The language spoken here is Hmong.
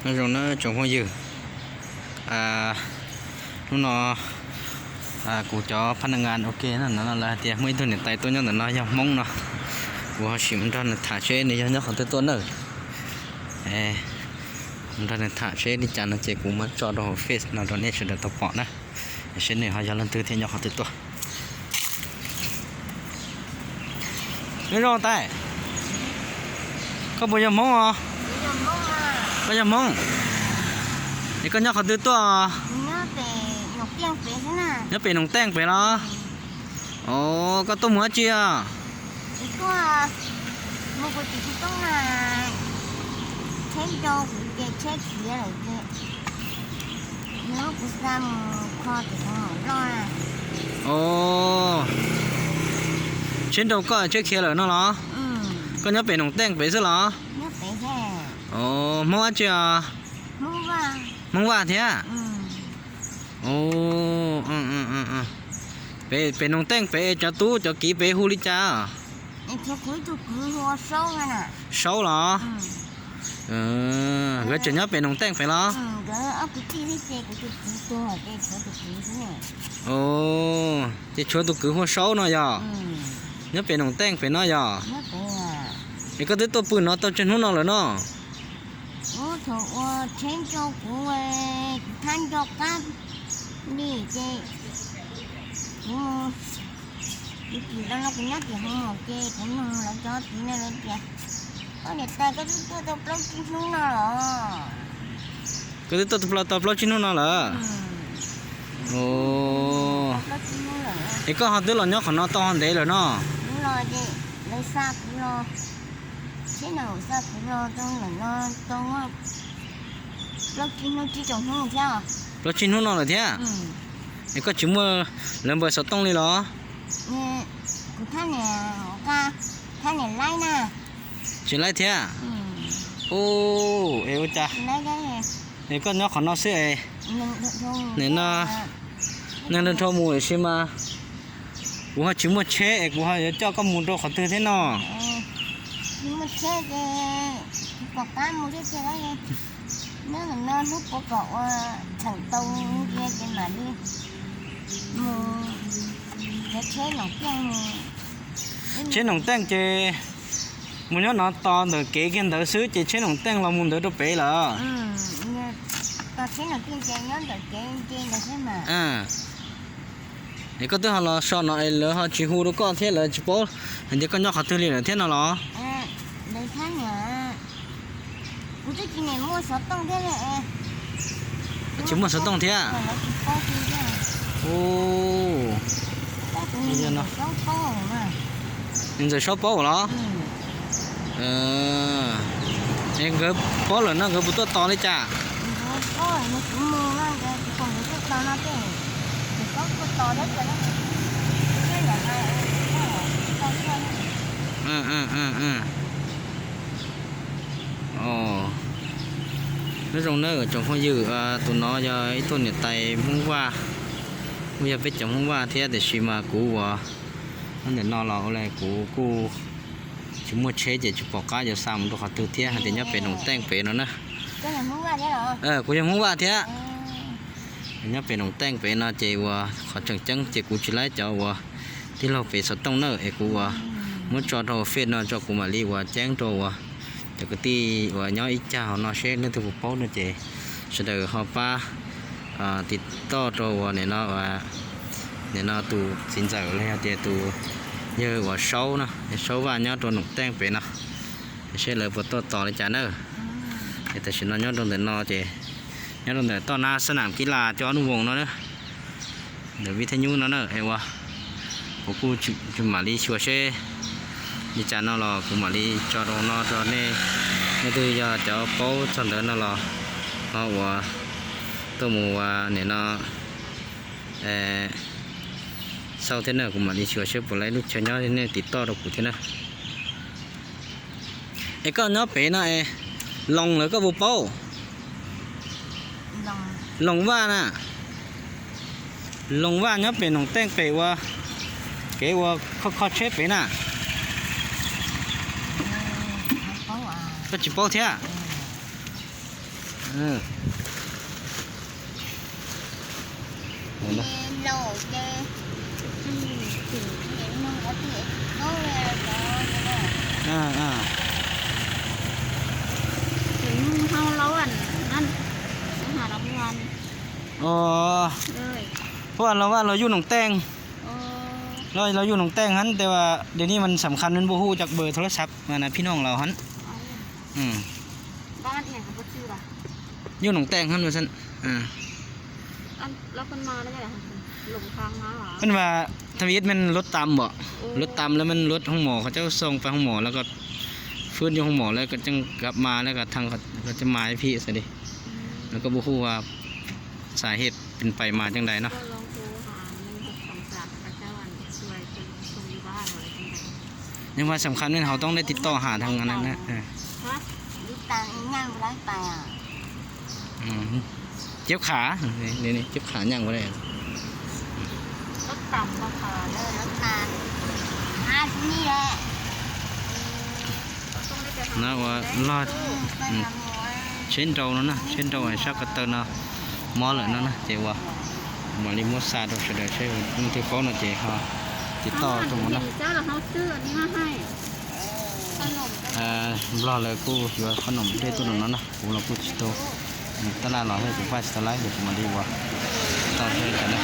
Nyob zoo nawb tsoom phooj ywg, hnub no kuv cov phab naj ngas ua ke no lawv hais tias muaj ib tug niam tais tuaj nyob ntawm no yog Hmoob no, kuv ho sim mus nrog nws tham seb nws yog nyob qhov twg tuaj nawb. Mus nrog nws tham seb li cas no ces kuv muab tso rau hauv Face no rau nej sawv daws tau pom na, seb nws ho yog leej twg thiab nyob qhov twg tuaj. Nyob zoo tais, koj puas yog Hmoob os? Koj yog Hmoob? Es koj nyob qhov twg tuaj? Nyob pem Noom Teej pem los? Os, koj tuaj mus dab tsi os? Os, tsheb nrau koj tsheb khiav lawm no los? Koj nyob pem Noom Teej pem xwb los? Os, Hmoob dab tsi os? Hmoob Vaj thiab. Pem Noom Teej pem cov tub cov kiv pem hu li cas? Saub los? Nkawd tseem nyob pem Noom Teej pem los? Ces tshuav tus kwv hu ua Saub no yog? Nyob pem Noom Teej pem no yog? Es koj twb tuaj pw no tau tsawg hnub no lawm no? Thaum uas tsheb nrau kuv, kuv thab nco qab li ces kuv, kuv tsis tau no kuv nyob tim hoo ces kuv nug lawv cov txiv ne lawv tias, koj niam tais koj twb tuaj tau plaub tsib hnub no los? Koj twb tuaj tau plaub tsib hnub no lawm? Es koj ho twb los nyob qhov no tau ho ntev lawm no? Lawv xa kuv los, tsheb no xa kuv los tau lawm no tau plaub tsib hnub, tsib rau hnub thiab. Plaub tsib hnub no lawm thiab? Es koj tsis muaj lawv npawb xov tooj li los? Kuv thab niam, thab niam laib na. Tsis laib thiab? Es ua cas? Es koj nyob qhov no xwb es nim no neeg nrog nrho mus tiam sis mas kuv ho tsis muaj tsheb es kuv ho yuav coj koj mus rau qhov twg thiab no? Tsheb Noom Teej ces mus nyob no tos ntawm kev kiag ntawd xwb ces tsheb Noom Teej los mus ntawd rau pem lawm. Es koj twb ho los so no es lawv ho tsis hu rau koj thiab lawv tsis paub hais tias koj nyob qhov twg li lawm thiab no los? Tsis muaj xov tooj thiab? Ntxawm Saub paub los? Es nkawd paub lawm no nkawd puas tuaj tos li cas? Nyob zoo nawb tsoom phooj ywg, tus no yog ib tug niam tais Hmoob Vaj, kuj yog peb cov Hmoob Vaj thiab tiam sis mas kuv uas nyob ntawm no los ua li kuv kuj tsis muaj tsheb ces tsis pom qab yuav xa mus rau qhov twg thiab hais tias nyob pem Noom Teej pem no na. Kuv yog Hmoob Vaj thiab. Nyob pem Noom Teej pem no ces uas qhov tseem ceeb ces kuv tsis laib cov uas tij laug pem xov tooj na es kuv uas muab tso rau Face no tso kuv mam li uas ceeb rau uas cov kwv tij uas nyob ib cag hauv no seb leej twg puas paub no ces sawv daws ho pab tiv toj rau uas nim no tus txiv ntxawm los yog tias tus yawg uas Saub no, Saub Vaj nyob rau Noom Teej pem no, seb lawv puas tuaj tos li cas na. Es tam sim no nyob rau ntawm no ces nyob rau ntawm toj nab xab nam kib las cov nub voos no na, ntawm vij thaj nyub no na es uas kuv kuj tsis mam li xyuas seb li cas no los kuv mam li tso rau no rau nej, nej twg yog cov paub txog ntawd no los ho uas tuaj mus uas nim no xauj thiab na, kuv mam li xyuas seb puas laib lub chaw nyob nej tiv toj rau kuv thiab na. Es koj nyob pem no es Loos lawv koj puas paub? Loos Vaj na, Loos Vaj nyob pem Noom Teej pem uas kev uas kho kho tsheb pem na. Koj tsis paub thiab? Hm. Ces los ces, ces nug ua tias, ces nug hau lawm, nug hau lawm. Ua, lawv ua los yug noom teej, los yug noom teej hab, tes ua, tiam sis mas xam khas mas puas hu cov npawb thoo rau xav mas na phib noog lawm hab. Yug noom teej hab. Peb mas tham ib me luj tam npaum, luj tam lawm mas luj hoo mom, qhov coj xoo pais hoo mom lawm koj, fwb yug hoo mom lawm koj tseem kab mas lawm koj tham, koj tseem mas ib phim xwb li, lawv kuj puas hu ua xav hej pes pais mas caag dais no. Yog mas xam khas mas hauv toob dej tiv toj has thaj na. Ciab khas, ciab khas nyaaj ua dej. No ua log tsheb nrau no na, tsheb nrau sab ko taw no mob lawm no na, ces ua mam li muab xa rau sawv daws seb leej twg paub no ces ho tiv toj tuaj mus na. Nplog lawv kuj yuav qhob noom dej tuaj no na, kuv los kuj tsis tau, tab laj los kuv paj tsis tau laib ces kuv mam li ua tau seb tam na.